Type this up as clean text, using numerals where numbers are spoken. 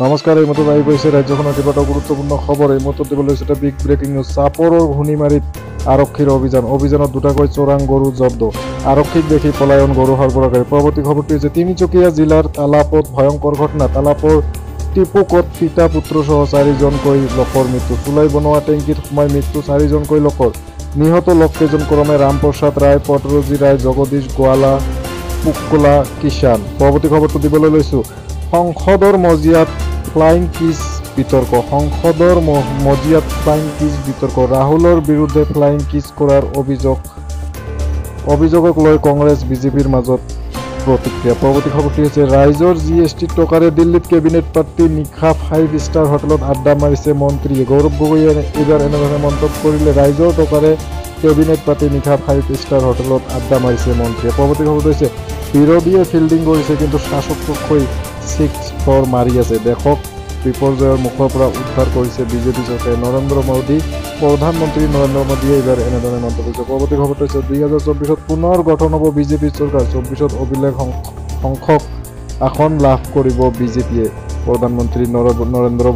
নমস্কাৰ, এই মুহূৰ্তত আহি পৰিছে ৰাজ্যখনৰ কেইবাটাও গুৰুত্বপূৰ্ণ খবৰ। এই মুহূৰ্তত দিবলৈ লৈছে এটা বিগ ব্ৰেকিং নিউজ। চাপৰৰ ঘূৰ্ণিমাৰীত আৰক্ষীৰ অভিযান, অভিযানত দুটাকৈ চোৰাং গৰু জব্দ, আৰক্ষীক দেখি পলায়ন গৰু সৰবৰাহকাৰী। পৰৱৰ্তী খবৰটো হৈছে তিনিচুকীয়া জিলাৰ তালাপত ভয়ংকৰ ঘটনা। তালাপৰ টিপুকত পিতা পুত্ৰসহ চাৰিজনকৈ লোকৰ মৃত্যু। চুলাই বনোৱা টেংকীত সোমাই মৃত্যু চাৰিজনকৈ লোকৰ। নিহত লোককেইজন ক্ৰমে ৰামপ্ৰসাদ ৰায়, পটৰজী ৰায়, জগদীশ গোৱালা, পুকলা কিষাণ। পৰৱৰ্তী খবৰটো দিবলৈ লৈছো, সংসদৰ মজিয়াত ফ্লাইং কিছ বিতৰ্ক। সংসদৰ মজিয়াত ফ্লাইং কিছ বিতৰ্ক। ৰাহুলৰ বিৰুদ্ধে ফ্লাইং কিছ কৰাৰ অভিযোগক লৈ কংগ্ৰেছ বিজেপিৰ মাজত প্ৰতিক্ৰিয়া। পৰৱৰ্তী খবৰটি হৈছে ৰাইজৰ জি এছ টিৰ টকাৰে দিল্লীত কেবিনেট পাতি নিশা 5 ষ্টাৰ হোটেলত আড্ডা মাৰিছে মন্ত্ৰীয়ে। গৌৰৱ গগৈয়ে এইবাৰ এনেধৰণে মন্তব্য কৰিলে, ৰাইজৰ টকাৰে কেবিনেট পাতি নিশা 5 ষ্টাৰ হোটেলত আড্ডা মাৰিছে মন্ত্ৰীয়ে। পৰৱৰ্তী খবৰটো হৈছে বিৰোধীয়ে ফিল্ডিং কৰিছে কিন্তু শাসক পক্ষই 6-4 মাৰি আছে। দেশক বিপৰ্যয়ৰ মুখৰ পৰা উদ্ধাৰ কৰিছে বিজেপি চৰকাৰে। নৰেন্দ্ৰ মোদী, প্ৰধানমন্ত্ৰী নৰেন্দ্ৰ মোদীয়ে এইবাৰ এনেধৰণে মন্তব্য কৰিছে। পৰৱৰ্তী খবৰটো হৈছে 2024ত পুনৰ গঠন হ'ব বিজেপি চৰকাৰ। 24ত অভিলেখ সংখ্যক আসন লাভ কৰিব বিজেপিয়ে। প্ৰধানমন্ত্ৰী নৰেন্দ্ৰ